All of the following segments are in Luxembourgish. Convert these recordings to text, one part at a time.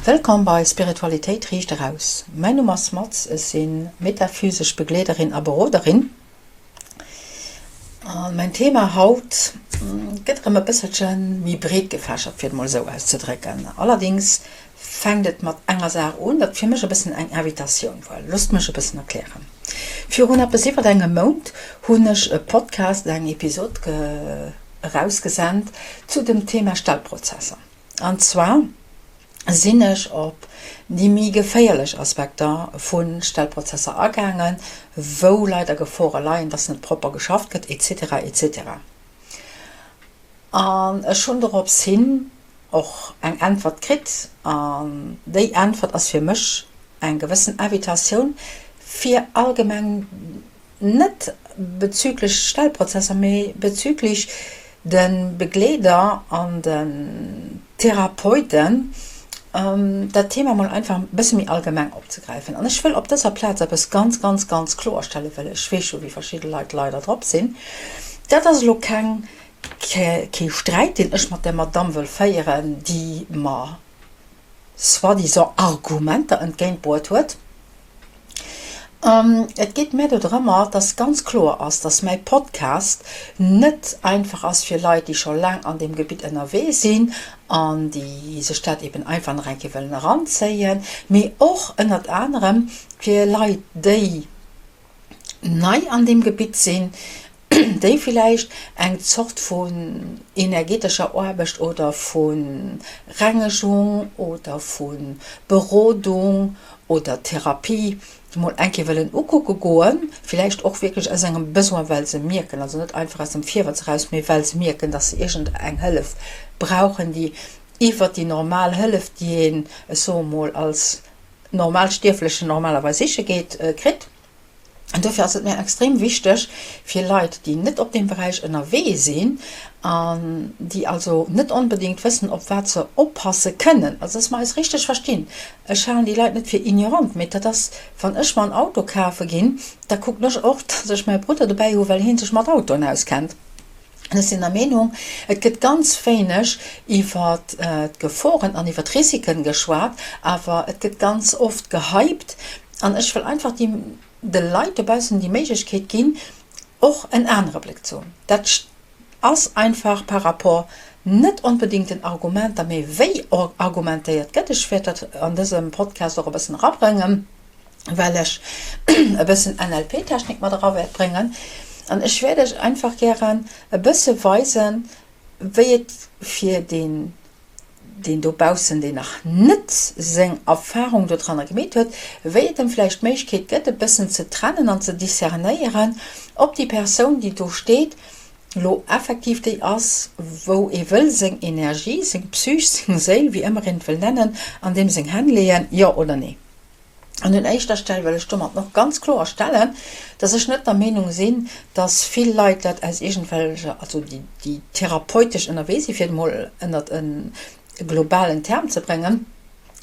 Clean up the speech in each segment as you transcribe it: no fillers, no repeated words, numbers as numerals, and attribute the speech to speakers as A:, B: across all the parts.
A: Wëllkomm bei Spiritualitéit riicht eraus. Mäin Numm ass Maz, ech si metaphysesch Begleederin a Beroderin. An mäin Thema haut gëtt erëm e bësselche méi breet gefächert, fir et mol esou auszedrécken. Allerdings fänkt et mat enger Saach un, dat fir mech e bëssen eng Invitatioun war. Loosst mech e bëssen erklären. Virun eppes iwwert engem Mount hunn ech e Podcast, eng Episod erausgesent zu dem Thema Stellprozesser. An zwar sinn ech op déi méi geféierlech Aspekter vu Stellprozesser agaangen, wou leider Gefore leien, dass net propper geschafft gëtt, etc. Etc. An ech hunn dorops hin och eng Äntwert kritt. An déi Äntwert ass fir mech eng gewëssen Invitatioun, fir allgemeng Net bezüglech Stellprozesser, mee bezüglech de Begleeder an den Therapeuten, dat Thema mol einfach e bësse méi allgemeng opzegräifen. An ech wëll op dëser Plaz eppes ganz, ganz, ganz kloerstellen, well ech weess jo, wéi verschidde Leit leider drop sinn, Dat ass elo keng, kee Sträit, deen ech mat där Madamm wëll féieren, déi mer soi-disant Argumenter entgéintbruet huet. Et geet mär do drëmmer, dass ganz kloer ass, dass mäi Podcast net einfach ass fir Leit, déi scho laang an deem Gebitt ënnerwee sinn an déi sech dat eben einfach nach eng Kéier wëllen eranzéien, mee och ënnert anerem fir Leit, déi nei an deem Gebitt sinn, déi villäicht eng Zort vun energetescher Aarbecht oder vu Rengegung oder vu Berodung oder Therapie mol eng Kéier wëllen ukucke goen, villäicht och wierklech aus engem Besoin, well se mierken, also net einfach aus dem Virwëtz eraus, mee well se mierken, dass se iergend eng Hëllef brauchen, déi iwwert déi normal Hëllef, déi een, ech soe mol, als Normalstierflechen normalerweis siche geet, kritt. An dofir ass et mir extrem wichteg fir Leit, déi net op deem Beräich ënnerwee sinn an déi also net onbedéngt wëssen, op wat se oppasse kënnen, also dass mer eis richteg verstinn, ech halen déi Leit net fir ignorant, mee dat ass, wann ech mer en Auto kafe ginn, da kucken ech och, dass ech mäi Brudder dobäi hu well hie sech mat Autoen auskennt. An ech sinn der Meenung, et gëtt ganz wéineg iwwer d'Geforen an iwwer d'Risiken geschwat, awer et gëtt ganz oft gehypt. An ech wëll einfach déi, de Leit dobaussen déi Méiglechkeet ginn, och en anere Bléck ze hunn. Dat ass einfach par rapport net onbedéngt den Argumenter, mee wéi argumentéiert gëtt. Ech wäert dat an dësem Podcast och e bëssen erabrëngen. well ech e bëssen NLP-Technik mat era wäert bréngen an ech wäert iech einfach gären e bësse weisen, wéi et fir deen, deen dobaussen, deen nach net seng Erfahrung dodranner gemeet huet, wéi et em vläicht d'Méiglechkeet gëtt, e bëssen ze trennen an ze discernéieren, ob déi Persoun, déi do steet, lo effektiv déi ass, wou ee wëll seng Energie, seng Psych, seng Séil, wéi ëmmer een et wëll nennen, an deem seng Hänn leeën, jo oder nee. An un éischter Stell wëll ech domat och ganz kloer stellen, dass ech net der Meenung sinn, dass vill Leit dat aus iergendwelcher, also déi, déi therapeutesch ënnerwee sinn, fir et emol ënnert e globalen Term ze bréngen,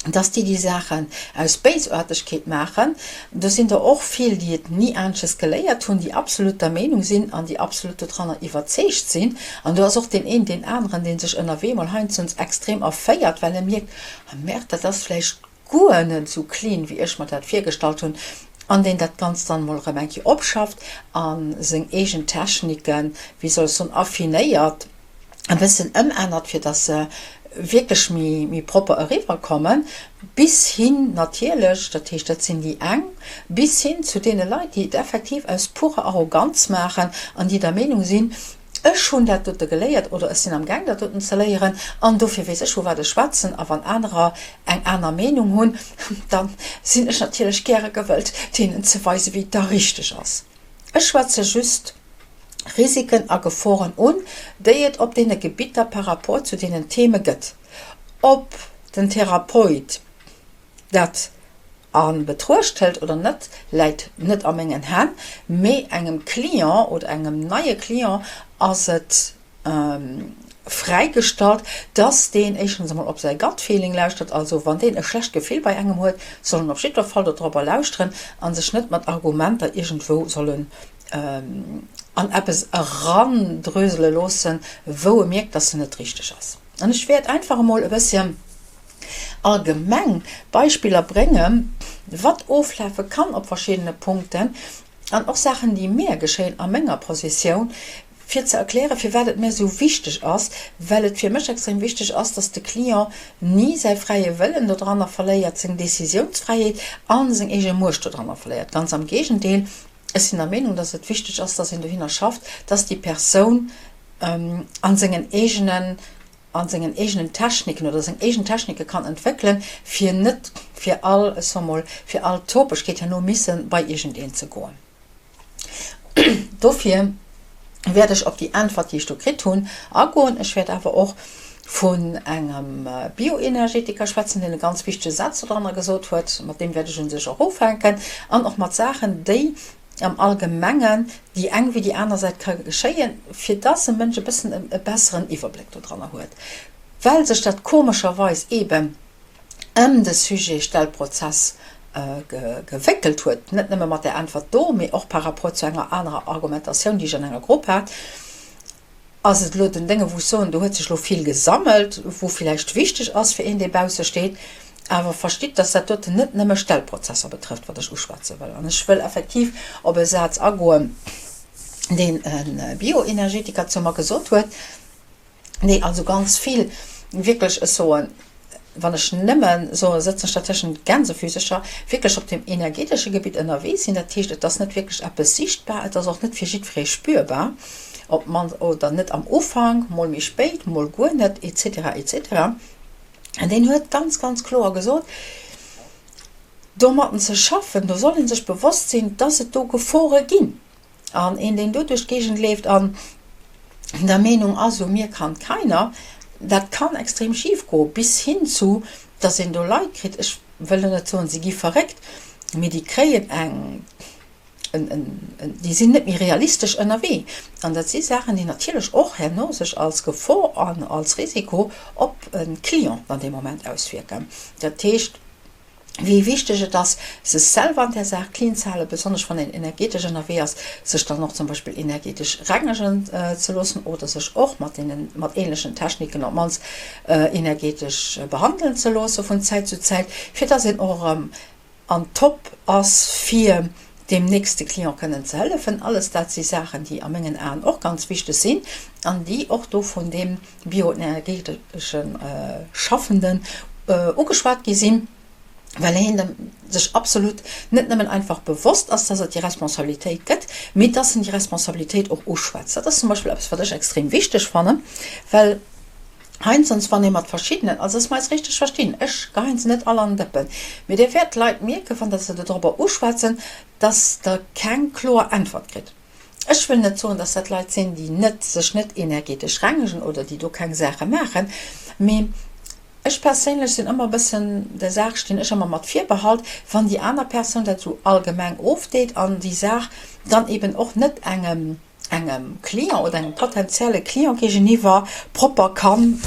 A: dass déi déi Saachen aus Béisaartegkeet maachen. Do sinn der och vill, déi et ni anesches geléiert hunn, déi absolut der Meenung sinn an déi absolut dodranner iwwerzeegt sinn. An do ass och deen een deen aneren, dee sech ënnerwee mol heiansdo extrem erféiert, well e mierkt, Ah Merde, dat ass vläicht guer net esou clean wéi ech mer dat virgestallt hunn, an deen dat Ganzt dann emol erëm eng Kéier opschafft a seng eegen Techniken, wéi soll ech soen, affinéiert, e bëssen ëmännert, fir dass se wierklech méi, méi propper eriwwer kommen, bis hin natierlech, dat heescht, dat sinn déi eng, bis hin zu deene Leit, déi et effektiv aus purer Arroganz maachen an déi der Meenung sinn, Ech hunn dat dote geléiert oder ech sinn am Gaang dat doten ze léieren an dofir weess ech vu wat ech schwätzen a wann anerer eng aner Meenung hunn, da sinn ech natierlech gäre gewëllt deenen ze weisen, wéi et da richteg ass. Ech schwätze just Risiken a Geforen un, déi et op deene Gebitter par rapport zu deenen Theme gëtt. Ob den Therapeut dat a Betruecht hëlt oder net, läit net a mengen Hänn, mee engem Client oder engem neie Client ass et fräigestallt, dass deen éischtens emol op säi Gut Feeling lauschtert, also wann deen e schlecht Gefill bei engem huet, soll en op jiddwer Fall dodropper lauschteren a sech net mat Argumenter iergendwou sollen an eppes erandrösele loossen, wou e mierkt, dass se net richteg ass. An ech wäert einfach emol e bësschen. allgemeng Beispiller bréngen, wat oflafe kann op verschiddene Punkten an och Saachen, déi mär geschéien a menger Positioun, fir ze erklären, firwat et mär esou wichteg ass, well et fir mech extrem wichteg ass, dass de Client ni säi fräie Wëllen dodranner verléiert, seng Décisiounsfräiheet a seng eege Muecht dodranner verléiert. Ganz am Géigendeel, ech sinn der Meenung, dass et wichteg ass, dass een dohinner schafft, dass déi Persoun a sengen eegenen a sengen eegenen Techniken oder seng eegen Technike kann entwéckelen, fir net fir all, ech soe mol, fir all Topegkeet herno misse bei iergendeen ze goen. Dofir wäert ech op déi Äntwert, déi ech do kritt hunn, agoen. Ech wäert awer och vun engem Bioenergetiker schwätzen, deen e ganz wichtege Saz dodranner gesot huet. Mat deem wäert ech u sech och ufänken. An och mat Saachen, déi am Allgemengen déi eng wéi déi aner Säit ka geschéien, fir dass e Mënsch e bëssen e besseren Iwwerbléck dodranner huet, well sech dat komescherweis eeben ëm de Sujet Stellprozess gewéckelt huet, net nëmme mat där Äntwert do, mee och par rapport zu enger anerer Argumentatioun, déi ech an enger Grupp hat. Ass et elo den Dénge wou ech soen, do huet sech elo vill gesammelt, wou villäicht wichteg ass fir een, dee bausse steet, awer verstitt, dass dat doten net nëmme Stellprozesser betrëfft, wat ech uschwätze wëll. An ech wëll effektiv op e Saz agoen, deen e Bioenergetiker zu mer gesot huet, Nee, also ganz vill, wierklech, ech soen, wann ech nëmme soen, sëtzen ech der tëschent Gänsefüsercher, wierklech op dem energetesche Gebitt ënnerwee sinn. Dat heescht, et ass net wierklech eppes sichtbar, et ass och net fir jiddweree spürbar, op d'mannst, oder net am Ufank, mol méi spéit, mol guer net, et cetera, et cetera. An deen huet ganz, ganz kloer gesot, domatten ze schaffen, do soll ee sech bewosst sinn, dass et do Gefore ginn. An een, deen do duerch d'Géigend leeft an der Meenung ass, so mir kann keiner, dat kann extrem schif goen, bis hin zu, dass een do Leit kritt, ech wëll elo net soen, si gi verréckt, mee déi kréien eng, en, en, en, déi sinn net méi realistesch ënnerwee. An dat si Saachen, déi natierlech och herno sech als Gefor an als Risiko op e Client an deem Moment auswierken. Dat heescht, wéi wichteg et ass, sech selwer an där Saach clean ze halen, besonnesch wann een energetesch ënnerwee ass, sech dann och zum Beispill energetesch rengegen ze loossen oder sech och mat deenen, mat ähnlechen Techniken op d'mannst energetesch behandelen ze loosse vun Zäit zu Zäit, fir dass een och erëm an top ass, fir deem nächste Client kënnen ze hëllefen. Alles dat si Saachen, déi a mengen Aen och ganz wichteg sinn an déi och do vun deem bioenergetesche Schaffenden ugeschwat gi sinn, well hien sech absolut net nëmmen einfach bewosst ass, dass et déi Responsabilitéit gëtt, mee dass en déi Responsabilitéit och uschwätzt. Dat ass zum Beispill eppes, wat ech extrem wichteg fannen, well heiansdo, wann ee mat verschiddenen, also dass mer eis richteg verstinn, ech geheien se net all an d'Dëppen, mee Dir wäert d'Leit mierken, wann Der se dodrobber uschwätzen, dass Der keng kloer Äntwert kritt. Ech wëll net soen, dass dat Leit sinn, déi net, sech net energetesch rengegen oder déi do keng Saache maachen, mee ech perséinlech sinn ëmmer e bëssen, der Saach stinn ech ëmmer mat Virbehalt, wann déi aner Persoun dat esou allgemeng ofdeet an déi Saach dann eben och net engem, engem Client oder engem potenzielle Client géigeniwwer propper kann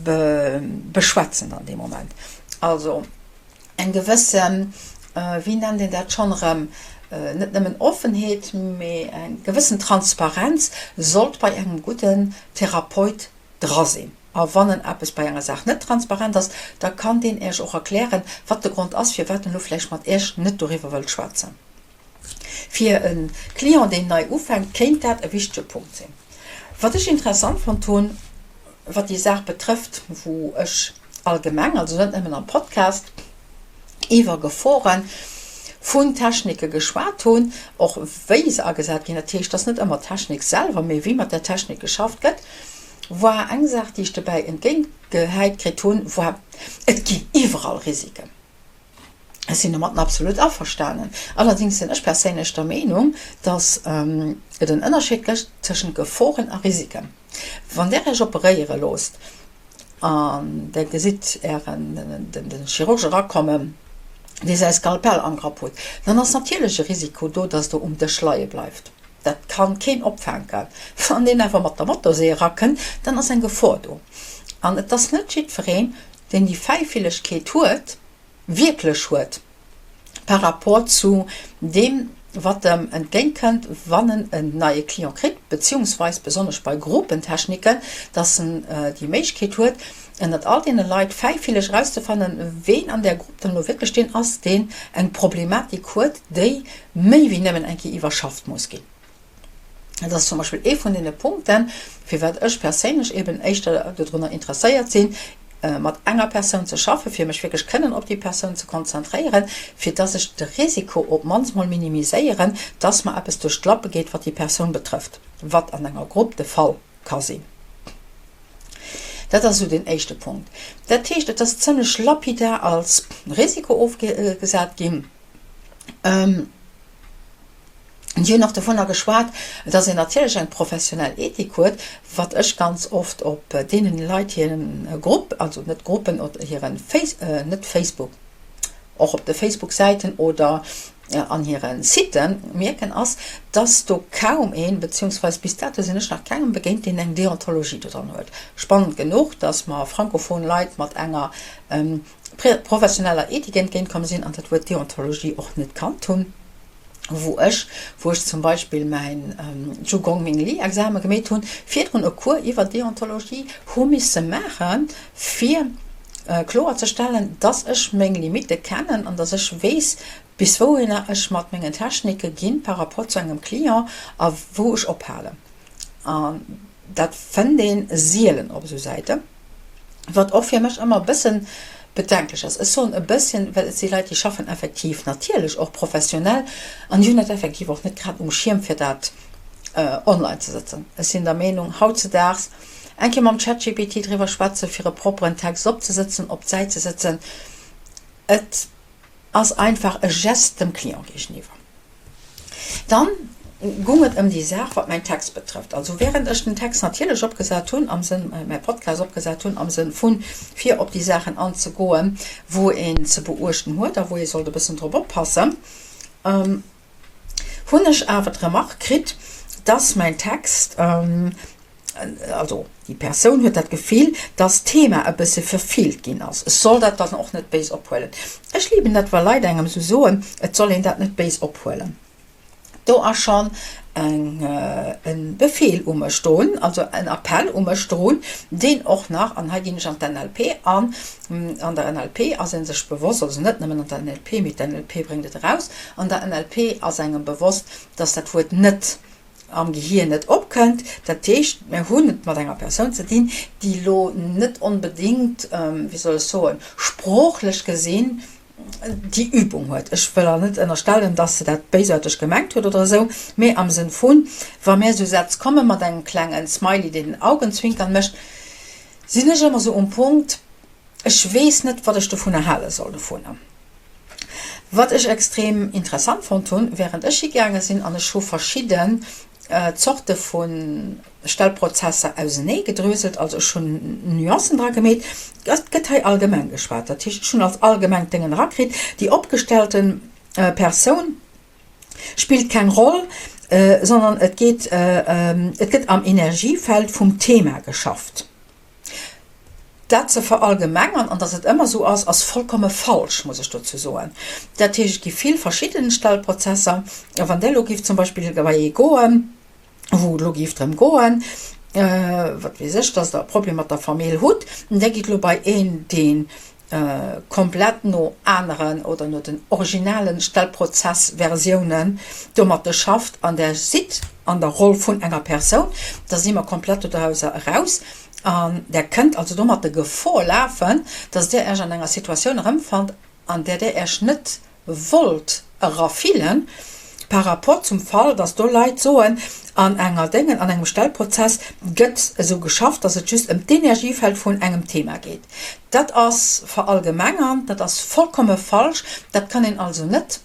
A: beschwätzen an deem Moment. Also. eng gewëssen, wéi nennt een dat schonn erëm, net nëmmen Offenheet, mee eng gewëssen Transparenz sollt bei engem gudden Therapeut dra sinn. A wann en eppes bei enger Saach net transparent ass, da kann deen Iech och erklären, wat de Grond ass, firwat en elo vläicht mat Iech net doriwwer wëllt schwätzen. Fir e Client, deen nei ufänkt, kéint dat e wichtege Punkt sinn. Wat ech interessant fonnt hunn, wat déi Saach betrëfft, wou ech allgemeng, also net nëmmen am Podcast, iwwer Gefore vun Technike geschwat hunn, och wéi se agesat ginn, dat heescht, et ass net ëmmer d'Technik selwer, mee wéi mat där Technik geschafft gëtt, war eng Saach, déi ech dobäi entgéintgehäit kritt hunn, war, Et ginn iwwerall Risiken. Ech sinn domatten absolut averstanen. Allerdings sinn ech perséinlech der Meenung, dass et en Ënnerscheed gëtt tëschent Geforen a Risiken. Wann Der Iech operéiere loosst an Der gesitt Ären, den Chirurg erakommen, dee säi Skalpell am Grapp huet, dann ass natierlech e Risiko do, dass Der um Dësch leie bleift. Dat kann keen opfänken. Wann deen awer mat der Motorsee erakënnt, dann ass eng Gefor do. An et ass net jiddwereen, deen déi Fäifillegkeet huet, wierklech huet par rapport zu deem, wat em entgéintkënnt, wann en en neie Client kritt, beziehungsweis besonnesch bei Gruppentechniken, dass en déi Méiglechkeet huet. Ënnert all deene Leit fäifilleg erauszefannen, ween an där Grupp dann elo wierklech deen ass, deen eng Problematik huet, déi méi wéi nëmmen eng Kéier iwwerschafft muss ginn. Dat ass zum Beispill ee vun deene Punkten, firwat ech perséinlech eben éischter dodrunner interesséiert sinn, mat enger Persoun ze schaffen, fir mech wierklech kënnen op déi Persoun ze konzentréieren, fir dass ech de Risiko op d'mannst mol minimiséieren, dass mer eppes duerch d'Lappe geet, wat déi Persoun betrëfft, wat an enger Grupp de Fall ka sinn. Dat ass esou deen éischte Punkt. Dat heescht, et ass zëmlech lapidar als Risiko ofgesat ginn. Déi hunn och dovunner geschwat, dass een natierlech eng professionell Ethik huet, wat ech ganz oft op deenen Leit hiren Grupp, also net Gruppen, oder hiren Face, net Facebook, och op de Facebook-Säiten oder an hire Siten mierken, ass, dass do kaum een, beziehungsweise bis dato sinn ech nach kengem begéint, deen eng Deontologie do dran huet. Spannend genuch, dass mer frankophon Leit mat enger professioneller Ethik entgéintkomm sinn an dat Wuert Deontologie och net kannt hunn. Wou ech, wou ech zum Beispill mäin Zhu Gong Ming Li Exame gemeet hunn, virdrun e Cours iwwer Deontologie hu misse maachen, fir kloer ze stellen, dass ech meng Limitte kennen an dass ech weess, bis wouhinner ech mat mengen Technike ginn par rapport zu engem Client a wou ech ophalen. An dat fënnt ee sielen op esou Säiten. Wat och fir mech ëmmer e bëssen bedenklech ass. Ech soen e bësschen, well et si Leit, déi schaffen effektiv natierlech och professionell an déi hunn dat effektiv och net grad um Schierm, fir dat online ze sëtzen. Ech sinn der Meenung, hautzedaags eng Kéier mam ChatGPT driwwer schwätzen, fir e propperen Text opzesëtzen, op d'Säit ze sëtzen, et ass einfach e Geste dem Client géigeniwwer. Dann gung et ëm déi Saach, wat mäin Text betrëfft. Also während ech den Text natierlech opgesat hunn am Sënn, mäi Podcast opgesat hunn am Sënn vun, fir op déi Saachen anzegoen, wou een ze beuechten huet a wou ee sollt e bëssen drop oppassen, hunn ech awer d'Remarque kritt, dass mäin Text, also déi Persoun huet dat Gefill, dass d'Thema e bësse verfeelt ginn ass. Ech soll dat dann och net béis ophuelen. Ech liben dat, wa Leit engem esou soen, et soll een dat net béis ophuelen. Do ass schonn eng e Befeel u mech drun, also en Appell u mech drun, deen och nach, an hei ginn ech an d'NLP an, an der NLP ass ee sech bewosst, also net nëmmen an der NLP, mee d'NLP bréngt et eraus, an der NLP ass engem bewosst, dass dat Wuert net am Gehier net opkënnt. Dat heescht, mir hunn et mat enger Persoun ze dinn, déi elo net onbedéngt, wéi soll ech soen, sproochlech gesinn déi Übung huet. Ech wëll der net ënnerstellen, dass se dat béisaarteg gemengt huet oder esou, mee am Sënn vun, wa mir esou Sätz komme mat engem klengen Smiley, deen den Augenzwinkern mécht, sinn ech ëmmer esou um Punkt, Ech weess net, wat ech dovunner hale soll. Dovunner. Wat ech extrem interessant fonnt hunn, während ech higaange sinn an ech hu verschidden Zorte vu Stellprozesser ausenee gedröselt, also ech hunn Nuancen dra gemeet, et gëtt hei allgemeng geschwat, dat heescht ech hunn als allgemengt Déngen erakritt, déi opgestellte Persoun spillt keng Roll, sondern et geet, et gëtt am Energiefeld vum Thema geschafft. Dat ze verallgemengern an dass et ëmmer esou ass, ass vollkomme falsch, muss ech dozou soen. Dat heescht, et gi vill verschidden Stellprozesser. A wann Der elo géift zum Beispill bei ee goen, wou et elo géif drëm goen, wat weess ech, dass Der e Problem mat der Famill hutt, an Der gitt elo bei een, deen komplett no aneren oder no den originalen Stellprozessversiounen domatte schafft an der sidd an der Roll vun enger Persoun, da si mer komplett dodrauser eraus an der kënnt also domatte Gefor lafen, dass der Iech an enger Situatioun erëmfannt, an där der Iech net wollt erafillen, par rapport zum Fall, dass do Leit soen, an enger Déngen, an engem Stellprozess gëtt esou geschafft, dass et just ëm d'Energiefeld vun engem Thema geet. Dat ass verallgemengernd, dat ass vollkomme falsch. Dat kann een also net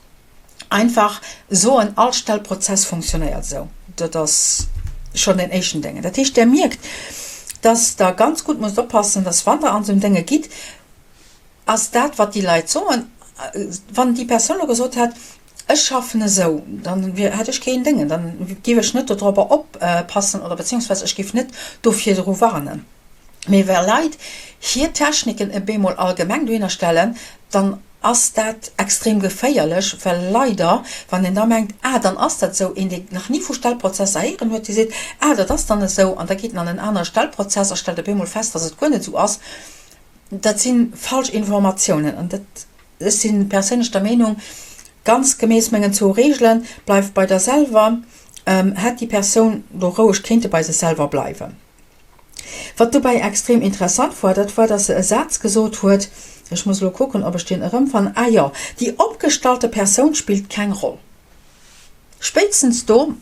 A: einfach soen, all Stellprozess funktionéiert esou. Dat ass schonn deen éischten Déngen. Dat heescht, Der mierkt, dass Der ganz gutt musst oppassen, dass wann Der an esou en Dénge gitt, Ass dat, wat déi Leit soen. Wann déi Persoun elo gesot hätt, ech schaffen esou, dann hätt ech keen Déngen, dann géif ech net dodropper oppassen oder beziehungsweise ech géif net do virdru warnen. Mee wa Leit hir Techniken e bemol allgemeng dohinner stellen, dann ass dat extrem geféierlech, well leider, wann een da mengt, ah dann ass dat esou, een deen nach ni vu Stellprozesser héieren huet, dee seet, ah dat ass dann esou, an da geet en an en anere Stellprozess a stellt e bemol fest, dass et guer net esou ass. Dat si falsch Informatiounen an dat, ech si perséinlech der Meenung, ganz gemäss mengen zwou Reegelen, bleif bei der selwer, hätt déi Persoun do roueg kéinte bei sech selwer bleiwen. Wat dobäi extrem interessant war, dat war, dass se e Saz gesot huet, ech muss elo kucken, ob ech deen erëmfannen, ah jo, Die opgestallte Persoun spielt keng Roll. Spéitstens do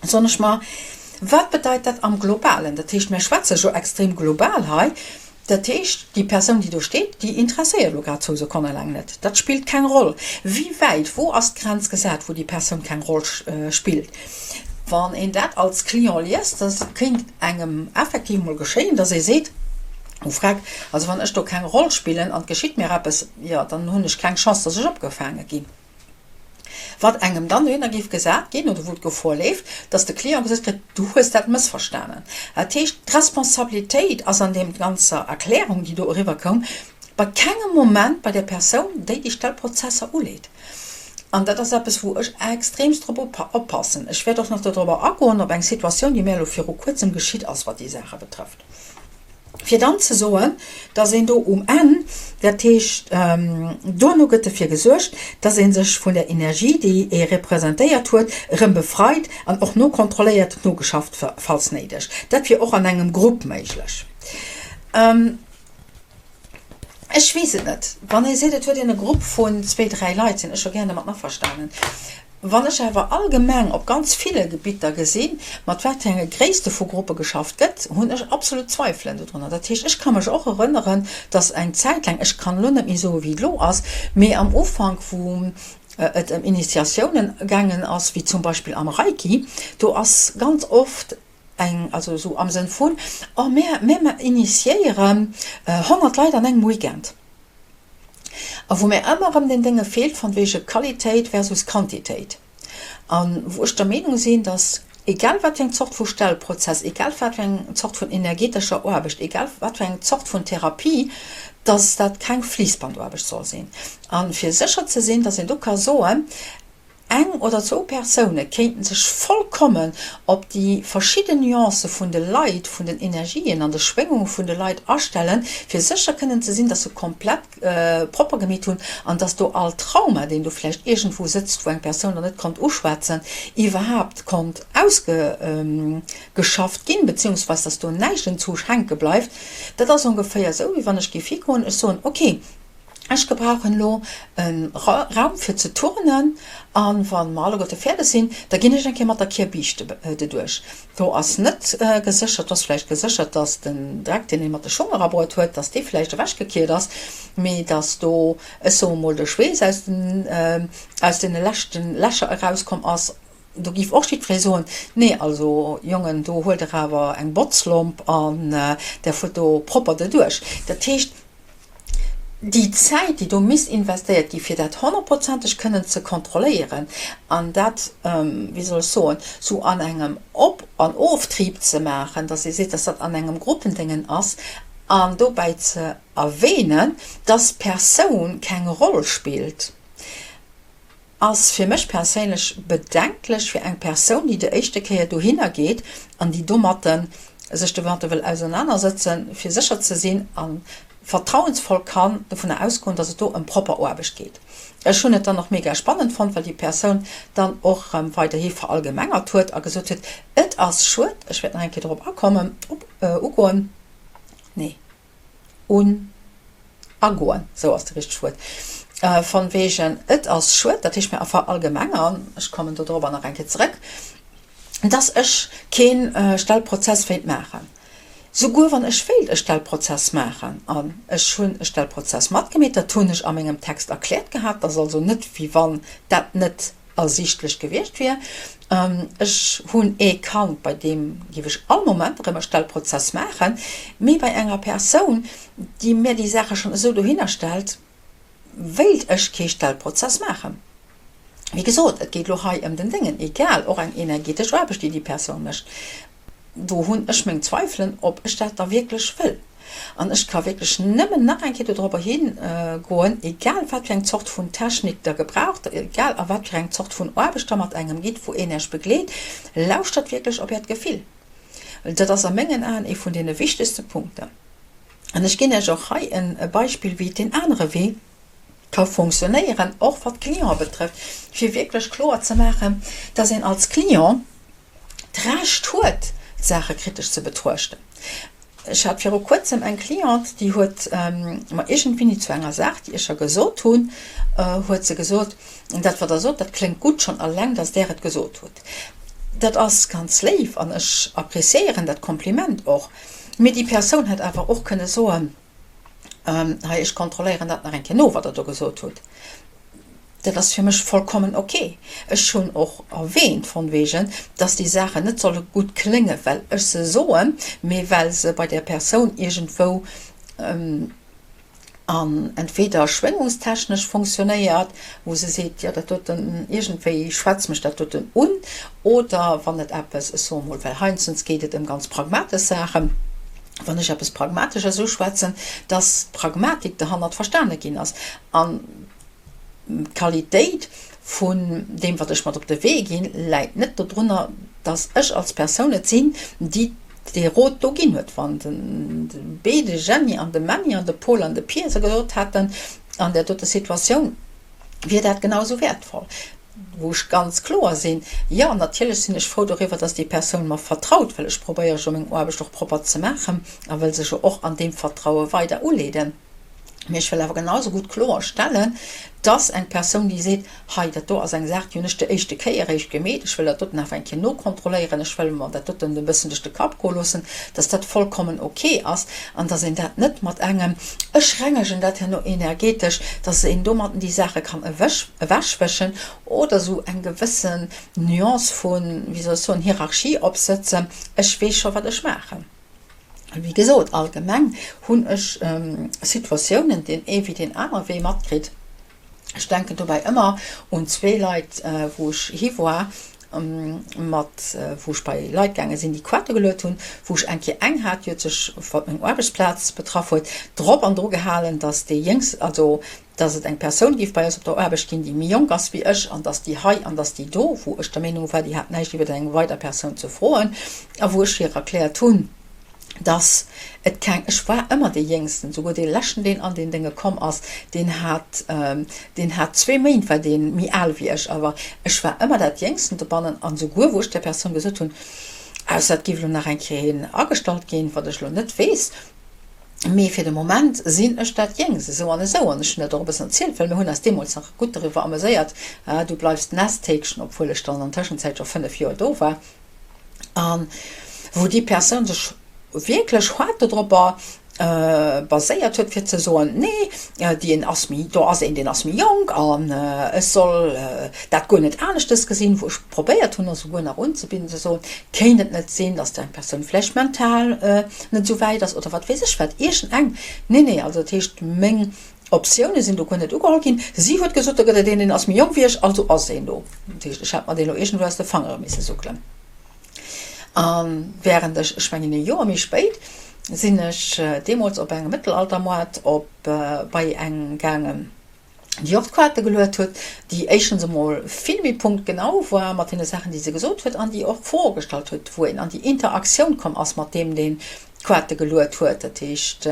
A: soen ech mer, Wat bedeit dat am Globalen? Dat heescht, mir schwätze jo extrem global hei. Dat heescht, déi Persoun, déi do steet, déi interesséiert elo grad zwou Sekonne laang net. Dat spillt keng Roll. Wéi wäit, wou ass d'Grenz gesat, wou déi Persoun keng Roll spillt? Wann een dat als Client liest, da kéint engem effektiv mol geschéien, dass ee seet, Oh Freck, also wann ech do keng Roll spillen an et geschitt mir eppes, jo, dann hunn ech keng Chance, dass ech opgefaange ginn. Wat engem dann dohinner géif gesat ginn, oder wou d'Gefor leeft, dass de Client gesot kritt, Du hues dat mëssverstanen. Dat heescht, d'Responsabilitéit ass an deem ganzer Erklärung, déi do eriwwer koum, bei kengem Moment bei der Persoun, déi déi Stellprozesser uleet. An dat ass eppes, wou ech extremst drop oppassen. Ech wäert och nach dodrobber agoen, op eng Situatioun, déi mär elo viru Kuerzem geschitt ass, wat déi Saache betrëfft. Fir dann ze soen, dass een do um Enn, dat heescht, dono gëtt derfir gesuergt, dass ee sech vun der Energie, déi ee representéiert huet, erëm befreit an och nokontrolléiert, nogeschafft, falls néideg. Dat wier och an engem Grupp méiglech. Ech weess et net. Wann ee seet, et huet een e Grupp vun zwee, dräi Leit, sinn ech jo gär domat averstanen. Wann ech awer allgemeng op ganz ville Gebitter gesinn, mat wat fir enge Gréisste vu Gruppe geschafft gëtt, hunn ech absolut Zweifelen dodrunner. Dat heescht, ech ka mech och erënneren, datt eng Zäit laang, ech kann elo net méi soe wéi et elo ass, mee am Ufank, wou et ëm Initiatiounen gaangen ass, wéi zum Beispill am Reiki, do ass ganz oft eng, also esou am Sënn vun, oh mir, mir initiéieren 100 Leit an engem Weekend. A wou mir ëmmer erëm deen Dénge feelt von wege Qualitéit versus Quantitéit. A wou ech der Meenung sinn, dass egal wat fir eng Zort vu Stellprozess, egal wat fir eng Zort vun energetescher Aarbecht, egal wat fir eng Zort vun Therapie, dass dat keng Fliissbandaarbecht soll sinn. A fir sécher ze sinn, dass een do ka soen, Eng oder zwou Persoune kéinten sech vollkommen op déi verschidden Nuancë vun de Leit, vun den Energien an de Schwéngunge vun de Leit astellen, fir sécher kënnen ze sinn, dass se komplett propper gemeet hunn an dass do all Trauma, deen do vläicht iergendwou sëtzt, wou eng Persoun der net konnt uschwätzen, iwwerhaapt konnt ausgeschafft ginn, beziehungsweis dass do näischt entzousch hänke bleift. Dat ass ongeféier esou, wéi wann ech géif higoen, ech soen, okay, Ech gebrauchen elo e Raum fir ze turnen an wann mer alleguerte fäerdeg sinn, da ginn ech eng Kéier mat der Kierbiischt doduerch. Do ass net geséchert, do ass vläicht geséchert, dass den Dreck, deen ee mat de Schung erabruet huet, dass dee vläicht ewechgekiert ass, mee dass do, ech soe mol, de Schweess aus den, aus deene leschten Lächer erauskomm ass, do géif och jiddweree soen, nee, also Jongen, do huelt der awer eng Botzlomp an der fuert do propper doduerch. Dat heescht, Déi Zäit, déi do misst investéiert gi fir dat honnertprozenteg kënnen ze kontrolléieren an dat, wéi soll ech soen, sou an engem Op an Oftrieb ze maachen, datt ee seet, datt dat an engem Gruppendéngen ass, an dobäi ze erwähnen, datt d'Persoun keng Roll spillt, ass fir mech perséinlech bedenklech fir eng Persoun, déi déi éischte Kéier dohinner geet an déi domatten sech domatte wëll ausernanersëtzen, fir sécher ze sinn a vertrauensvoll kann dovunner ausgoen, dass et do ëm propper Aarbecht geet. Ech hunn et dann och mega spannend fonnt, well déi Persoun dann och erëm weiderhi verallgemengert huet a gesot huet, et ass schued, ech wäert nach eng Kéier dorop akommen, op, ugoen, nee. Un, agoen, sou ass de richtegt Wuert, von wegen et ass schued, dat heescht mir verallgemengern, ech kommen do dorobber nach eng Kéier zeréck, dass ech kee Stellprozess wéilt maachen. Souguer wann ech wéilt e Stellprozess maachen, an ech hunn e Stellprozess matgemeet, dat hunn ech a mengem Text erkläert gehat, ass also net wéi wann dat net ersiichtlech gewiescht wier. Ech hunn ee Kand, bei deem géif ech all Moment erëm e Stellprozess maachen, mee bei enger Persoun, déi mär déi Saache schonn esou dohinner stellt, wéilt ech kee Stellprozess maachen. Wéi gesot, et geet elo hei ëm den Déngen, egal, och eng energetesch Aarbecht, déi déi Persoun mécht. Do hunn ech meng Zweifelen, ob ech dat da wierklech wëll. An ech ka wierklech nëmmen nach eng Kéier dodropper higoen, egal wat fir eng Zort vun Technik Der gebraucht, egal a wat fir eng Zort vun Aarbecht Der mat engem gitt, wou een Iech begleet, lauschtert wierklech op Äert Gefill. Well dat ass a mengen Aen ee vun deene wichtegste Punkten. An ech ginn Iech och hei e Beispill, wéi et deen anere Wee ka funktionéieren, och wat d'Clienten betrëfft, fir wierklech kloer ze maachen, dass een als Client d'Recht huet, d'Saache kritesch ze betruechten. Ech hat viru kuerzem eng Cliente, déi huet mer iergendwéini zu enger Saach, déi ech der gesot hunn, huet se gesot, Dat wat Der sot, dat kléngt gutt, schonn alleng, dass Der et gesot hutt. Dat ass ganz léif an ech appréciéieren dat Kompliment och. Mee déi Persoun hätt awer och kënne soen, Hei, ech kontrolléieren dat nach eng Kéier no, wat Der do gesot hutt. Dat ass fir mech vollkommen ok. Ech hunn och erwähnt, von wegen, dass déi Saachen net solle gutt kléngen, well ech se soen, mee well se bei där Persoun iergendwou an entweder schwéngungstechnesch fonctionnéiert, wou se seet, jo dat doten, iergendwéi schwätzt mech dat doten un, oder wann et eppes, ech soe mol, well heiansdens geet et ëm ganz pragmatesch Saachen, wann ech eppes Pragmatesches uschwätzen, dass d'Pragmatik derhannert verstane ginn ass. An d'Qualitéit vun deem, wat ech mat op de Wee ginn, läit net dodrunner, dass ech als Persoun et sinn, déi dee Rot do ginn huet. Wann de Bé, de Jenny an de Männi an de Pol an de Pier se gesot hätten an där dote Situatioun, wier dat genau esou wäertvoll. Wou ech ganz kloer sinn, Jo, natierlech sinn ech frou doriwwer, dass déi Persoun mer vertraut, well ech probéiere jo meng Aarbecht och propper ze maachen a wëll se jo och an deem Vertraue weider uleeden. Mee ech wëll awer genau esou gutt kloer stellen, dass eng Persoun, déi seet, hei, dat do ass eng Saach, déi hunn ech déi éischte Kéier eréischt gemeet, ech wëll dat doten awer eng Kéier nokontrolléieren, ech wëll mer dat doten e bëssen duerch de Kapp goe loossen, dass dat vollkommen ok ass an dass een dat net mat engem, ech rengegen dat herno energetesch, dass een domatten déi Saache kann ewechwëschen oder esou eng gewëssen Nuance vu, wéi soll ech soen, Hierarchie opsëtzen, ech weess scho wat ech maachen. Wéi gesot, allgemeng hunn ech Situatiounen deen ee wéi deen anere Wee matkritt. Ech denken dobäi ëmmer un zwee Leit, wou ech hi war, mat wou ech bei Leit gaange sinn, déi Quarte geluet hunn, wou ech eng Kéier eng hat, déi huet sech, wat meng Aarbechtsplaz betraff huet, drop an dru gehalen, datt déi Jéngst, also datt et eng Persoun géif bei eis op der Aarbecht ginn, déi méi jonk ass wéi ech, an datt déi hei an datt déi do, wou ech der Meenung war, déi hat näischt iwwer eng weider Persoun ze froen, a wou ech hir erkläert hunn, datt et keng, ech war ëmmer dee Jéngsten, souguer dee leschten, deen an deen Dénge komm ass, deen hat, deen hat zwee Méint war dee méi al wéi ech, awer ech war ëmmer dat Jéngsten dobannen, an souguer wou ech där Persoun gesot hunn, ausser et géif elo nach eng Kéier een agestallt ginn, wat ech elo net weess, Mee fir de Moment sinn ech dat Jéngst, esou an esou. An ech hunn dat och e bëssen erzielt, well mir hunn eis deemools nach gutt doriwwer ameséiert, Ah, du bleifs d'Nesthäkchen, obwuel ech dann an Tëschenzäit scho 5 Joer do war. A wou déi Persoun sech wierklech haart dodropper baséiert huet, fir ze soen, Nee, deen ass méi, do ass een, deen ass méi jonk an ech soll dat guer net aneschtes gesinn, wou ech probéiert hunn, esouguer nach unzebidden, ze soen, Kéint et net sinn, datt eng Persoun vläicht mental net esou wäit ass oder wat weess ech wat, iergendeng, nee, nee, also dat heescht, meng Optioune sinn do guer net ugeholl ginn. Si huet gesot, do gëtt et een, deen ass méi jonk wéi ech, also ass een do. Dat heescht, ech hätt mer deen elo iergendwou aus de Fangere misse suckelen. A wärend ech, ech mengen e Joer méi spéit, sinn ech deemools op engem Mëttelaltermoart op bei eng gaangen, déi och d'Quarte geluet huet, déi éischtens emol vill méi punktgenau war mat deene Saachen, déi se gesot huet an déi och Froe gestallt huet, wou een an déi Interaktioun komm ass mat deem, deen d'Quarte geluet huet. Dat heescht,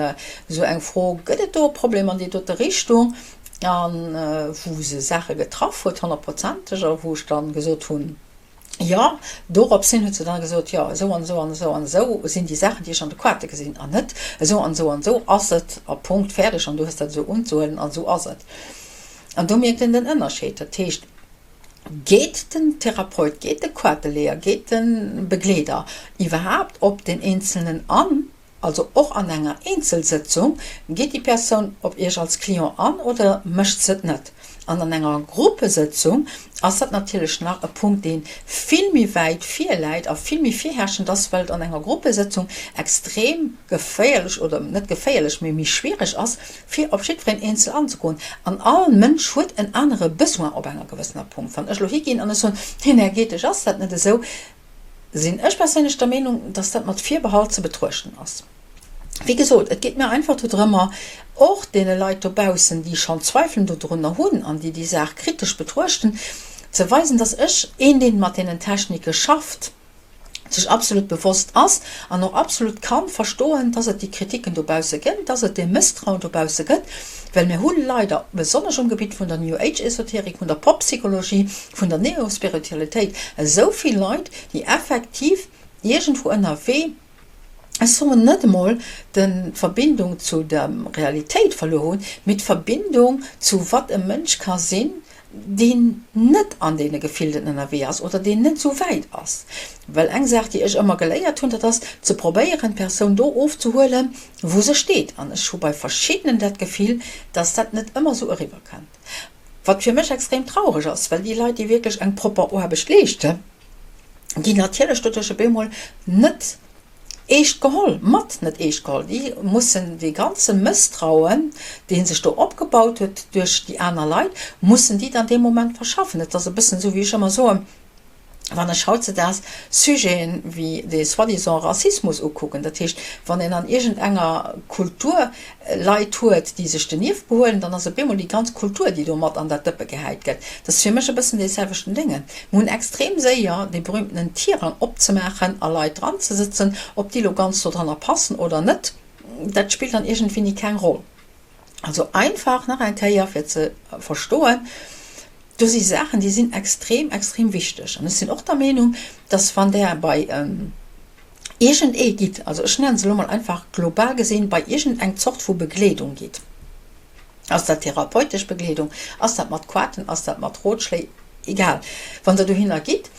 A: esou eng Fro, Gëtt et do e Problem an déi dote Richtung? A wou se Saache getraff huet, honnertprozenteg, a wou ech dann gesot hunn, Jo, dorops hin huet se dann gesot, jo, esou an esou an esou an esou sinn déi Saachen, déi ech an de Quarte gesinn, an net esou an esou an esou ass et a Punkt, fäerdeg, an du hues dat esou unzehuelen an esou ass et. An do mierkt een den Ënnerscheed. Dat heescht, geet den Therapeut, geet de Quarteleeër, geet de Begleeder iwwerhaapt op deen Eenzelnen an, Also och an enger Eenzelsëtzung, geet déi Persoun op Iech als Client an oder mécht se et net? An an enger Gruppesëtzung ass dat natierlech nach e Punkt, dee vill méi wäit vir läit a vill méi virherrschend ass, well et an enger Gruppesëtzung extrem geféierlech, oder net geféierlech, mee méi schwiereg ass, fir op jiddwereen eenzel anzegoen. An all Mënsch huet en anere Besoin op enger gewëssener Punkt. Wann ech elo higinn an ech soen, energetesch ass dat net esou, sinn ech perséinlech der Meenung, dass dat mat Virbehalt ze betruechten ass. Wéi gesot, et geet mir einfach dodrëmmer, och deene Leit dobaussen, déi schonn Zweifelen dodrunner hunn an déi déi Saach kritesch betruechten, ze weisen, dass ech, een deen mat deenen Technike schafft, Sech absolut bewosst ass an och absolut ka verstoen, dass et déi Kritiken dobausse gëtt, dass et dee Mësstrauen dobausse gëtt, well mir hu leider, besonnesch um Gebitt vun der New Age Esoterik, vun der Pop-Psychologie, vun der Neo-Spiritualitéit, esou vill Leit, déi effektiv iergendwou ënnerwee, ech soen net emol d'Verbindung zu der Realitéit verluer hunn, mee d'Verbindung zu wat e Mënsch ka sinn, deen net an deene Gefilden ënnerwee ass oder deen net esou wäit ass. Well eng Saach, déi ech ëmmer geléiert hunn, dat ass ze probéieren, d'Persoun do ofzehuelen, wou se steet. An ech hu bei verschiddenen dat Gefill, dass dat net ëmmer esou eriwwerkënnt. Wat fir mech extrem traureg ass, well déi Leit, déi wierklech eng propper Aarbecht leeschten, ginn natierlech doduerch op eemol net Eescht geholl, mat net eescht geholl. Déi mussen dee ganze Mësstrauen, dee sech do opgebaut huet duerch déi aner Leit, mussen déi dann dee Moment verschaffen. Et ass e bëssen esou, wéi ech ëmmer soen, wann ech hautzedaags Sujeten wéi de soi-disant Rassismus ukucken, dat heescht, wann een an iergendenger Kultur Leit huet, déi sech donieft behuelen, dann ass op eemol déi ganz Kultur, déi do mat an dat Dëppe gehäit gëtt. Dat ass fir mech e bëssen dee selwechten Déngen. Mir hunn extrem séier dee berühmtenen Tirang opzemaachen a Leit dranzesëtzen. Ob déi elo ganz dodranner passen oder net, dat spillt dann iergendwéini keng Roll. Also einfach nach eng Kéier, fir ze verstoen, Do si Saachen, déi sinn extrem, extrem wichteg. An ech sinn och der Meenung, dass wann Der bei iergend ee gitt, also ech nennen se elo mol einfach global gesinn, bei iergend eng Zort vu Begleedung gitt, ass dat therapeutesch Begleedung, ass dat mat Quaten, ass dat mat Rotschléi, egal, wann Der dohinner gitt,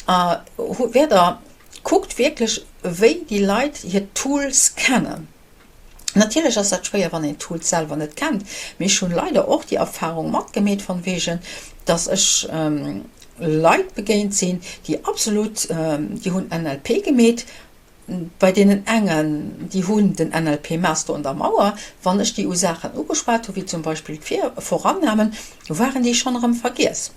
A: wäert Der, kuckt wierklech wéi déi Leit hir Tools kennen. Natierlech ass dat schwéier wann een d'Tools selwer net kennt, mee ech hunn leider och déi Erfahrung matgemeet von wegen, dass ech Leit begéint sinn, déi absolut, déi hunn NLP gemeet, bei deenen engen, déi hunn den NLP Master un der Mauer, wann ech déi u Saachen ugeschwat hu wéi zum Beispill d'Vir Vorannahmen, waren déi schonn erëm vergiess.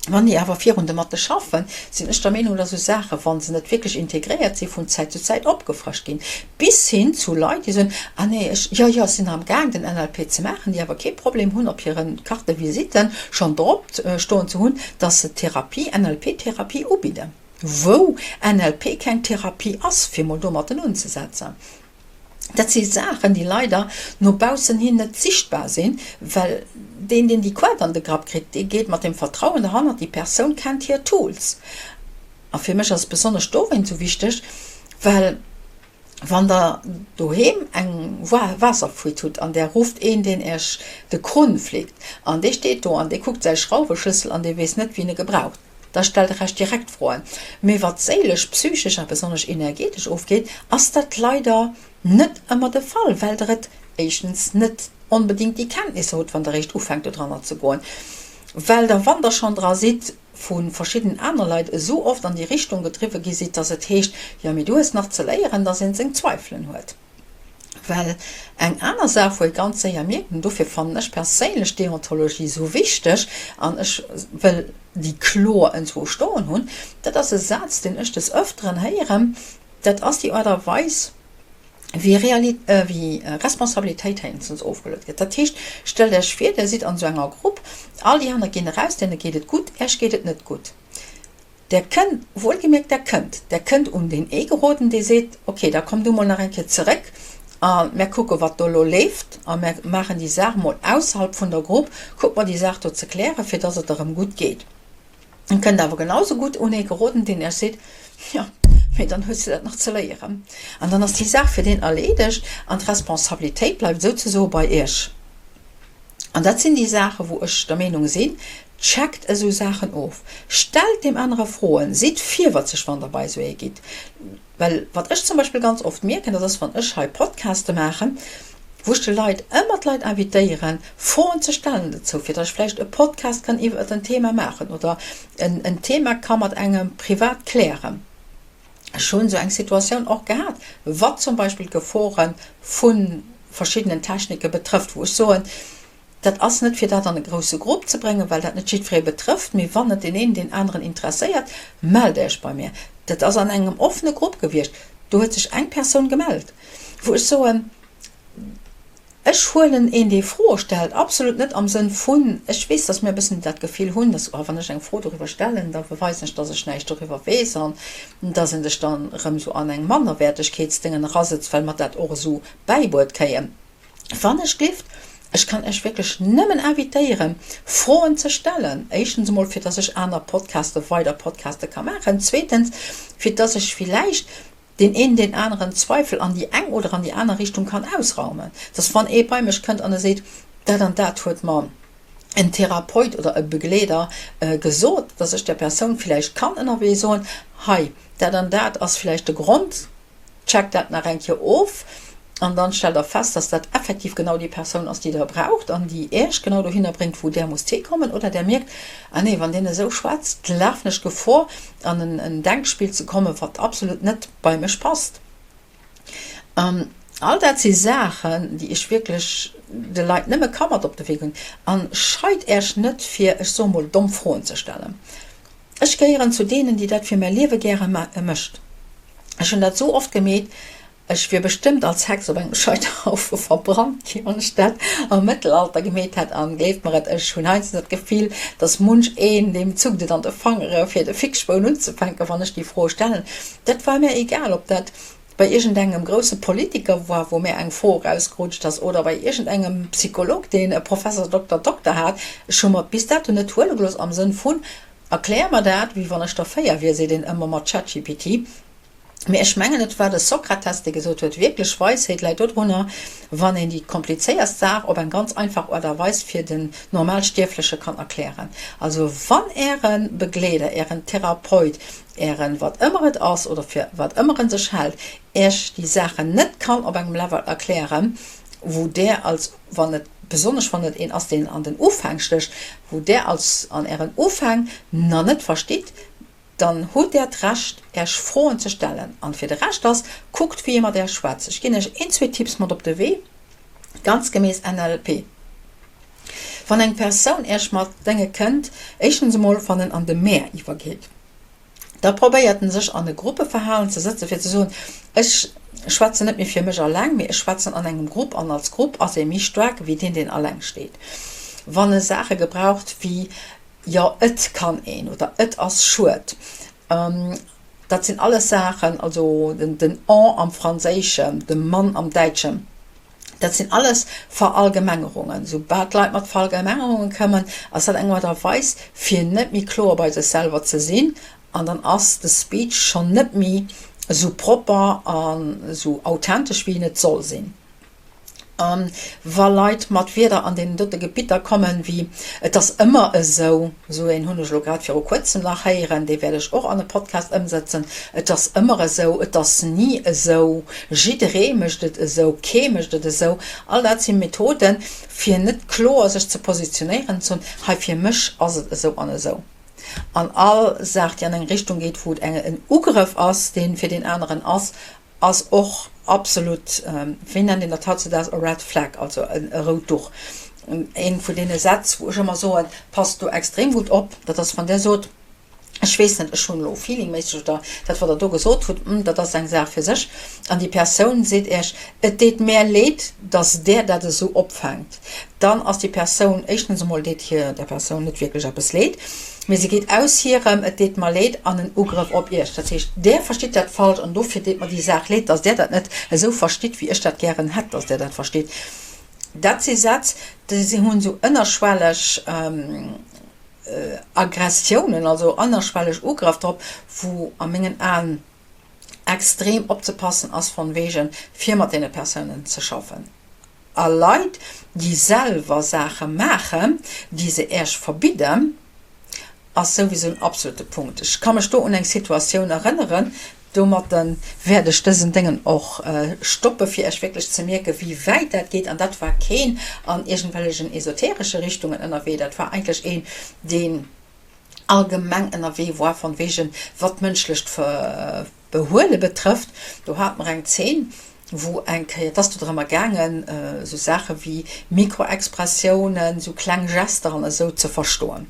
A: Wann déi awer virun domatte schaffen, sinn ech der Meenung, dass esou Saachen, wa se net wierklech integréiert sinn, vun Zäit zu Zäit opgefrëscht ginn, bis hin zu Leit, déi soen, Ah nee, ech, jo, jo, ech sinn am Gaang, den NLP ze maachen, déi awer kee Problem hunn, op hire Carte de visite schonn drop stoen ze hunn, dass se Therapie, NLP-Therapie ubidden, wou NLP keng Therapie ass, fir mol domatten unzesetzen. Dat si Saachen, déi leider no baussen hin net sichtbar sinn, well deen, deen déi Quat an de Grapp kritt, dee geet mat dem Vertrauen derhannert, déi Persoun kennt hir Tools. A fir mech ass et besonnesch dowéint esou wichteg, well wann Der doheem eng Waasserfuite hutt an Der rufft een, deen Iech de Krunn flickt, an dee steet do an dee kuckt säi Schrauweschlëssel an dee weess net, wien e gebraucht, Da stellt der Iech direkt Froen. Mee wat séilesch, psychesch a besonnesch energetesch ofgeet, ass dat leider net ëmmer de Fall, well der et éischtens net onbedéngt déi Kenntnisser hutt, wann der eréischt ufänkt dodranner ze goen, well der, wann der schonn dra sidd, vu verschidden aner Leit esou oft an déi Richtung gedriwwe gi sidd, dass et heescht, jo mee du hues nach ze léieren, dass een seng Zweifelen huet. Well eng aner Saach, wou ee ganz séier mierkt, an dofir fannen ech perséinlech d'Deontologie esou wichteg an ech wëll déi kloer enzwou stoen hunn, dat ass e Saz, deen ech des Ëfteren héieren, dat ass déi Aart a Weis, wéi wéi Responsabilitéit héinstens ofgeluet gëtt. Dat heescht, stellt Iech vir, Dir sidd an esou enger Grupp, all déi aner ginn eraus, deene geet et gutt, Iech geet et net gutt. Der kënnt, wuelgemierkt, der kënnt, der kënnt un deen ee geroden, dee seet, ok, da komm du mol nach eng Kéier zeréck a mär kucke wat do elo leeft a mär maachen déi Saach mol ausserhalb vun der Grupp, kucke mer déi Saach do ze klären, fir dass et erëm gutt geet. En kënnt awer genau sou gutt un ee geroden, deen Iech seet, jo, mee dann hues de dat nach ze léieren. An dann ass déi Saach fir deen erleedegt an d'Responsabilitéit bleift souzesoe bei Iech. An dat sinn déi Saachen, wou ech der Meenung sinn, Checkt esou Saachen of, stellt deem anere Froen, sidd virwëtzeg, wann Der bei esou ee gitt. Well wat ech zum Beispill ganz oft mierken, dat ass, wann ech hei Podcaste maachen, wou ech de Leit, ëmmer d'Leit invitéieren, Froen ze stellen dozou, fir datt ech vläicht e Podcast kann iwwert en Thema maachen oder en Thema ka mat engem privat klären. Ech hunn esou eng Situatioun och gehat, wat zum Beispill d'Gefore vu verschiddenen Technike betrëfft, wou ech soen, dat ass net fir dat an e grousse Grupp ze bréngen, well dat net jiddweree betrëfft, mee wann et deen een deen aneren interesséiert, mellt Iech bei mir. Dat ass an engem offene Grupp gewiescht, do huet sech eng Persoun gemellt, wou ech soen, Ech huelen een, dee Froe stellt, absolut net am Sënn vun, ech weess, dass mir e bëssen dat Gefill hunn, dass, oh, wann ech eng Fro doriwwer stellen, da beweisen ech, dass ech näischt doriwwer weess an dass ee sech dann erëm esou an eng Mannerwäertegkeetsdéngen erasëtzt, well mer dat och esou bäibuet kréien. Wann ech gift, ech kann Iech wierklech nëmmen invitéieren, Froen ze stellen, éischtens emol, fir dass ech aner Podcaste, weider Podcaste ka maachen, zweetens, fir dass ech villäicht deen een deen aneren Zweifel an déi eng oder an déi aner Richtung kann ausraumen, dass wann ee bei mech kënnt an e seet, dat an dat huet mer en Therapeut oder e Begleeder gesot, dass ech der Persoun villäicht kann ënnerwee soen, hei, dat an dat ass villäicht de Grond, checkt dat nach eng Kéier of an dann stellt der fest, dass dat effektiv genau déi Persoun ass, déi der braucht an déi Iech genau dohinner bréngt, wou där musst hikommen. Oder där mierkt, ah nee, wann deen esou schwätzt, lafen ech Gefor, an en Denkspill ze kommen, wat absolut net bei mech passt. All dat si Saachen, déi ech wierklech de Leit nëmme ka mat op de Wee ginn. An scheit Äech net fir, ech soe mol, domm Froen ze stellen. Ech gehéieren zu deenen, déi dat fir mäi Liewe gäre mécht. Ech hunn dat esou oft gemeet, ech wier bestëmmt als Hex op engem Scheiterhaufe verbrannt ginn, wann ech dat am Mëttelalter gemeet hätt. An gleeft mer et, ech hunn heiansdo dat Gefill, dass munch een, deem zuckt et an de Fangere fir de Fixspoun unzefänken, wann ech déi Fro stellen. Dat war mär egal, ob dat bei iergendengem grousse Politiker war, wou mär eng Fro erausgerutscht ass, oder bei iergendengem Psycholog, deen e Professor Dokter Dokter hat. Ech hu mer et bis dato net huele gelooss am Sënn vun, Erklär mer dat, wéi wann ech der 4 wier, seet een ëmmer mat ChatGPT. Mee ech mengen, et war de Sokrates, dee gesot huet, Wierklech Weisheet läit dodrunner, wann een déi komplizéierst Saach op eng ganz einfach Aart a Weis fir den Normalstierfleche kann erklären. Also wann Äre Begleeder, Ären Therapeut, Ären wat ëmmer et ass oder fir wat ëmmer en sech hält, Äech déi Saachen net kann op engem Level erklären, wou Där als, wann et, besonnesch wann et een ass, deen an den Ufäng stécht, wou Där als an Ären Ufäng na net verstitt, Dann hutt Där d'Recht, Äech Froen ze stellen. An fir de Rescht ass, kuckt wéi ee mat Äech schwätzt. Ech ginn Äech een, zwee Tipps mat op de Wee, ganz gemäss NLP. Wann eng Persoun Äech mat Dénge kënnt, éischtens emol wann en an de Mär iwwergeet, da probéiert en sech an e Gruppeverhalen ze sëtzen, fir ze soen, ech schwätzen net méi fir mech alleng, mee ech schwätzen an engem Grupp an als Grupp ass ee méi staark wéi deen, deen alleng steet. Wann e Saache gebraucht wéi Jo, et kann een oder et ass schued. Dat sinn alles Saachen, also den en am Franséischen, de man am Däitschen, dat sinn alles Verallgemengerungen. Soubal d'Leit mat Verallgemengerunge kommen, ass dat eng Aart a Weis, fir net méi kloer bei sech selwer ze sinn an dann ass de Speech schonn net méi esou propper an esou authentesch, wéi en et soll sinn. A wa Leit mat Wierder an deenen dote Gebitter kommen, wéi et ass ëmmer esou, esou een hunn ech elo grad viru kuerzem nach héieren, dee wäert ech och an e Podcast ëmsetzen, et ass ëmmer esou, et ass ni esou, jidderee mécht et esou, kee mécht et esou, all dat si Methoden, fir net kloer sech ze positionéieren, ze soen, hei fir mech ass et esou an esou. An all Saach, déi an eng Richtung geet, wou et en Ugrëff ass, dee fir deen aneren ass, ass och absolut, wéi nennt een dat hautzedaags, a red flag, also e rout Duch. Een vun deene Sätz, wou ech ëmmer soen, passt do extrem gutt op, dat ass, wann Der sot, ech weess net, ech hunn elo feelingméisseg oder dat, wat Der do gesot hutt, hm, dat ass eng Saach fir sech, an déi Persoun seet Iech, et deet mär leed, dass Der dat esou opfänkt, dann ass déi Persoun, éischtens emol deet hir der Persoun net wierklech eppes leed, mee se geet aus hirem et deet mer leed an en Ugrëff op iech. Dat heescht, där verstitt dat falsch an dofir deet mer déi Saach leed, dass där dat net esou verstitt, wéi ech dat gären hätt, dass där dat versteet. Dat si Sätz, déi hunn esou ënnerschwelleg Aggressiounen, also ënnerschwelleg Ugrëff drop, wou a mengen Aen extrem opzepassen ass von wegen, fir mat deene Persounen ze schaffen. A Leit, déi selwer Saache maachen, déi se Äech verbidden, ass souwisou en absolute Punkt. Ech ka mech do un eng Situatioun erënneren, domatte wäert ech dësen Déngen och stoppe fir Äech wierklech ze mierken, wéi wäit dat geet. An dat war keen an iergendwellegen esoteresche Richtungen ënnerwee, dat war eigentlech een, deen allgemeng ënnerwee war von wegen wat d'mënschlecht Behuele betrëfft. Do hate mer eng Zeen, wou eng Kéier, et ass do drëmmer gaangen, esou Saache wéi Mikroexpressiounen, esou kleng Gester an esou ze verstoen.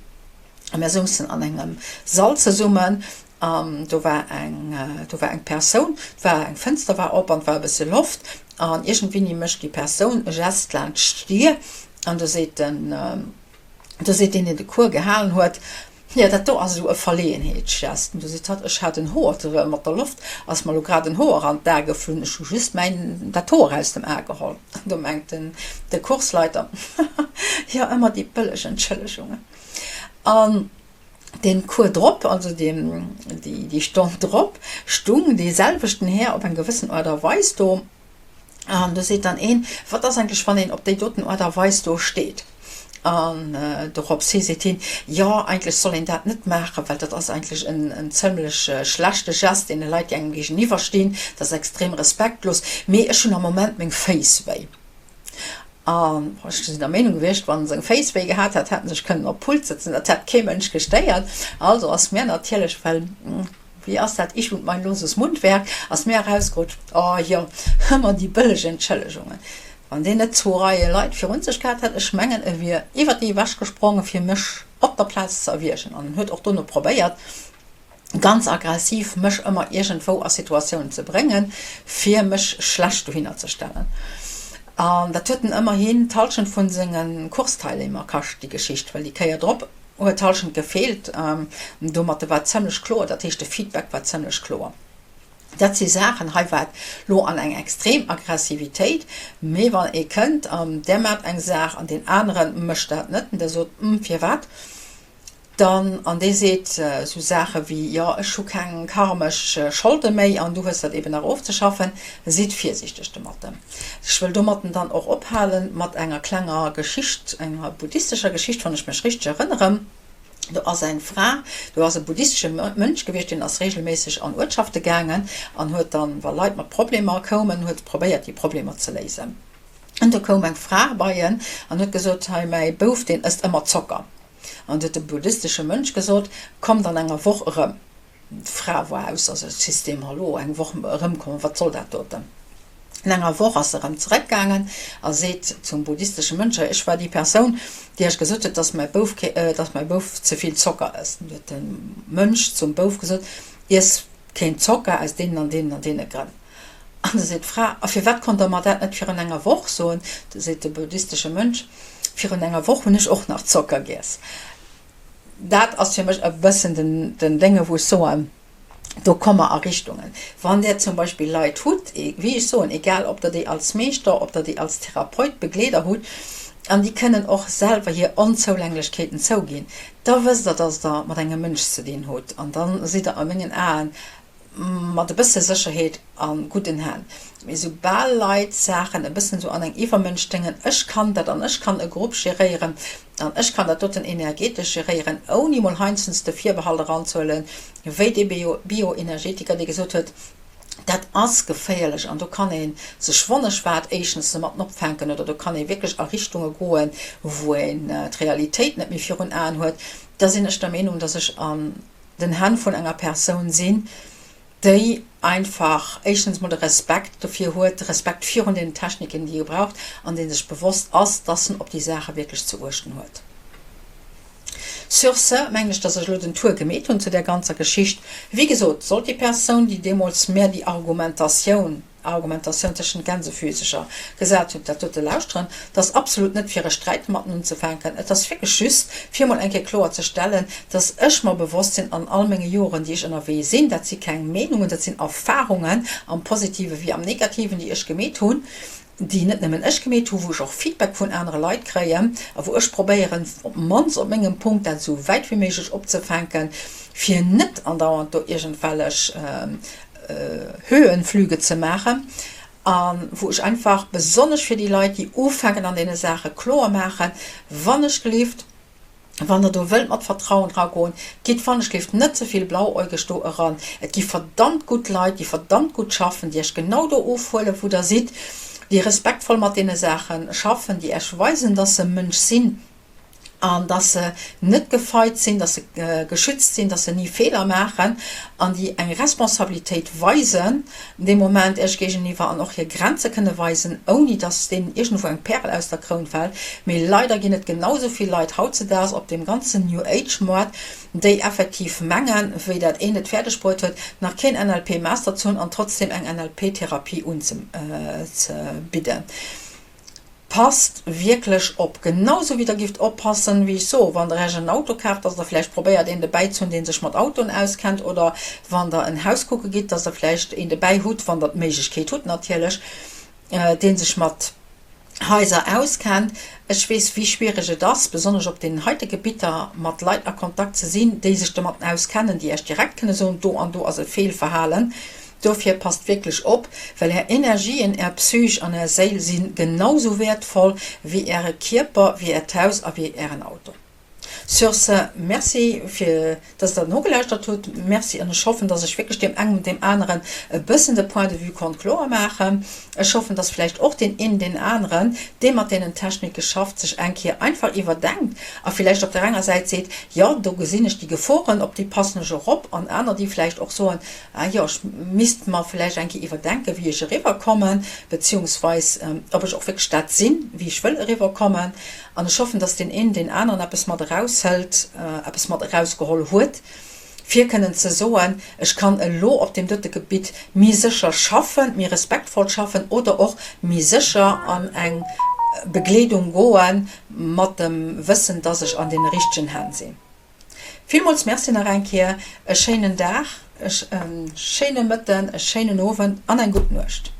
A: A mir souzen an engem Sall zesummen. An do war eng, do war eng Persoun, et war eng Fënster war op an et war e bësse Loft an iergendwéini mécht déi Persoun e Gest laanscht d'Dier an do seet den, do seet deen, deen de Cours gehalen huet, Jo, dat do ass elo e Verleeënheetsgest. An du seet hatt, Ech hat en Hoer, mat der Loft ass mer elo grad en Hoer an d'A geflunn, ech hu just mäin, dat Hoer aus dem A geholl. An do mengt den, de Kursleiter, Jo, ëmmer déi bëlleg Entschëllegungen. An deen Cours drop, also deen, déi, déi Stonn drop, stung dee selwechten Här op eng gewëssen Aart a Weis do. An do seet dann een, Wat ass eigentlech, wann een op déi doten Aart a Weis do steet? An dorops hi seet hien, Jo, eigentlech soll een dat net maachen, well dat ass eigentlech en, en zëmlech schlechte Gest deene Leit, déi engem géigeniwwer stinn. Dat ass extrem respektlos. Mee ech hunn am Moment meng Féiss wéi. An ech sinn der Meenung gewiescht, wann en seng Féiss wéi gehat hätt, hätt en sech kënnen op d'Pult sëtzen, dat hätt kee Mënsch gestéiert. Also ass mir natierlech, well wéi ass dat, ich und mein loses Mundwerk, ass mir erausgerutscht, oh jo, ëmmer déi bëlleg Entschëllegungen. Wann deen net zwou Reie Leit virun sech gehat hätt, ech mengen, e wier iwwer déi ewechgesprongen, fir mech op der Plaz ze erwiergen. An en huet och dono probéiert, ganz aggressiv mech ëmmer iergendwou a Situatiounen ze bréngen, fir mech schlecht dohinner ze stellen. An dat huet en ëmmerhin d'Halschent vun senge Coursteilnehmer kascht, déi Geschicht, well déi Kéier drop huet d'Halschent gefeelt. Domatte war et zëmlech kloer, dat heescht de Feedback war zëmlech kloer. Dat si Saachen, hei war et lo an eng extrem Aggressivitéit, mee wann ee kënnt an där maacht eng Saach an deen anere mécht dat net an der sot, Hm, firwat? Dann, an dee seet esou Saache wéi, jo, ech hu keng karmesch Scholde méi an du hues dat eben nach ofzeschaffen, sidd virsiichteg domatten. Ech wëll domatten dann och ophalen mat enger klenger Geschicht, enger buddhistescher Geschicht, wann ech mech richteg erënneren. Do ass eng Fra, do ass e buddhistesche Mönch gewiescht, deen ass regelméisseg an Uertschafte gaangen an huet dann, wa Leit mat Problemer koumen, huet probéiert déi Problemer ze léisen. An do koum eng Fra bei en an huet gesot, Hei, mäi Bouf, deen ësst ëmmer Zocker. An du huet de buddhistesche Mönch gesot, Kommt an enger Woch erëm. D'Fra war ausser System, Hallo, eng Woch erëmkommen, wat soll dat doten? No enger Woch ass se erëm zeréckgaangen a seet zum buddhistesche Mönch, Ech war déi Persoun, déi Iech gesot huet, dass mäi Bouf, dass mäi Bouf ze vill Zocker ësst. An du huet de Mönch zum Bouf gesot, Iess keen Zocker aus deenen an deenen an deene Grënn. An da seet d'Fra, A firwat konnt Der mer dat net virun enger Woch soen? Du seet de buddhistesche Mönch, Virun enger Woch hunn ech och nach Zocker giess. Dat ass fir mech e bëssen den Dénge wou ech soen, do komme mer a Richtungen. Wann Der zum Beispill Leit hutt, wéi ech soen, egal ob Der déi als Meeschter, ob Der déi als Therapeut, Begleeder hutt, an déi kënnen och selwer hir Onzoulänglechkeeten zouginn, da wësst Der, dass Der mat engem Mënsch ze dinn hutt. An da sidd Der a mengen Aen mat e bësse Sécherheet a gudden Hänn. Mee soubal Leit Saachen e bëssen esou an eng Iwwermënsch déngen, ech kann dat an ech kann e Grupp geréieren an ech kann dat doten energetesch geréieren, ouni mol heiansdens de Virbehalt eranzehuelen, wéi dee Bioenergetiker, dee gesot huet, dat ass geféierlech an do kann ee sech wonnesch wat éischtens domatten opfänken oder do kann ee wierklech a Richtunge goen, wou een d'Realitéit net méi virun Aen huet, da sinn ech der Meenung, dass ech an den Hänn vun enger Persoun sinn, déi einfach éischtens mol de Respekt dofir huet, de Respekt virun deenen Techniken, déi e braucht, an dee sech bewosst ass, dass en op déi Saache wierklech ze uechten huet. Sur ce mengen ech, dass ech elo den Tour gemeet hunn zu där ganzer Geschicht. Wéi gesot, sollt déi Persoun, déi deemools mär déi Argumentatioun, Argumentatioun tëschent Gänsefüsecher gesat huet, dat dote lauschteren. Et ass absolut net fir e Sträit domatten unzefänken. Et ass wierklech just fir emol eng Kéier kloer ze stellen, dass ech mer bewosst sinn an all menge Joren, déi ech ënnerwee sinn, dat si keng Meenungen, dat sinn Erfahrungen am Positive wéi am Negativen, déi ech gemeet hunn, déi net nëmmen ech gemeet hunn, wou ech och Feedback vun anere Leit kréien a wou ech probéieren, op d'mannst op mengem Punkt dat esou wäit wéi méiglech opzefänken, fir net andauernd do iergendwellech Höhenflüge ze maachen a wou ech einfach besonnesch fir déi Leit, déi ufänken an deene Saache kloer maachen, Wannechgelift, wann Der do wëllt mat Vertrauen dragoen, gitt wannechgelift net ze vill blauäugeg do eran. Et gi verdammt gutt Leit, déi verdammt gutt schaffen, déi Iech genau do ofhuelen, wou Der sidd, déi respektvoll mat deene Saache schaffen, déi Iech weisen, dass se Mënsch sinn. An dass se net gefeit sinn, dass se geschützt sinn, dass se ni Feeler maachen an déi eng Responsabilitéit weisen dee Moment Iech géigeniwwer an och hir Grenze kënne weisen, ouni dass deenen iergendwou eng Pärel aus der Kroun fält. Mee leider ginn et genau esou vill Leit hautzedaags op deem ganzen New Age Moart, déi effektiv mengen, wéi dat een et fäerdeg bruet huet, nach keen NLP Master ze hunn an trotzdem eng NLP Therapie unzebidden. Passt wierklech op, genau sou wéi der gift oppassen, wéi ech soen, wann der Iech en Auto kaaft, dass der vläicht probéiert een dobäi ze hunn, dee sech mat Autoen auskennt, oder wann der en Haus kucke gitt, dass der vläicht een dobäi hutt, wann der d'Méiglechkeet hutt natierlech, dee sech mat Haiser auskennt. Ech weess, wéi schwiereg et ass, besonnesch op deenen heite Gebitter, mat Leit a Kontakt ze sinn, déi sech domatten auskennen, déi Iech direkt kënne soen, do an do ass e Feelverhalen. Dofir passt wierklech op, well Är Energien, Är Psych an Är Séil si genau sou wäertvoll wéi Äre Kierper, wéi Äert Haus a wéi Ären Auto. Sur ce, Merci fir dass der nogelauschtert hutt. Merci an ech hoffen, dass ech wierklech deem engem und deem aneren e bëssen de Point de vue konnt kloer maachen. Ech hoffen, dass vläicht och deen een, deen aneren, dee mat deenen Technike schafft, sech eng Kéier einfach iwwerdenkt a vläicht op der enger Säit seet, jo, do gesinn ech déi Geforen, op déi passen ech och op, an aner, déi vläicht och soen, Ah jo, ech misst mer vläicht eng Kéier iwwerdenken, wéi ech eriwwerkommen, beziehungsweis ob ech och wierklech dat sinn, wéi ech wëll eriwwerkommen. An ech hoffen, dass deen een deen aneren eppes mat eraushëlt, eppes mat erausgeholl huet, fir kënnen ze soen, ech kann elo op deem dote Gebitt méi sécher schaffen, méi respektvoll schaffen oder och méi sécher an eng Begleedung goen, mat dem Wëssen, dass ech an deene richtegen Hänn sinn. Villmools Merci nach eng Kéier, e schéinen Dag, e schéine Mëtten, e schéinen Owend an eng gutt Nuecht.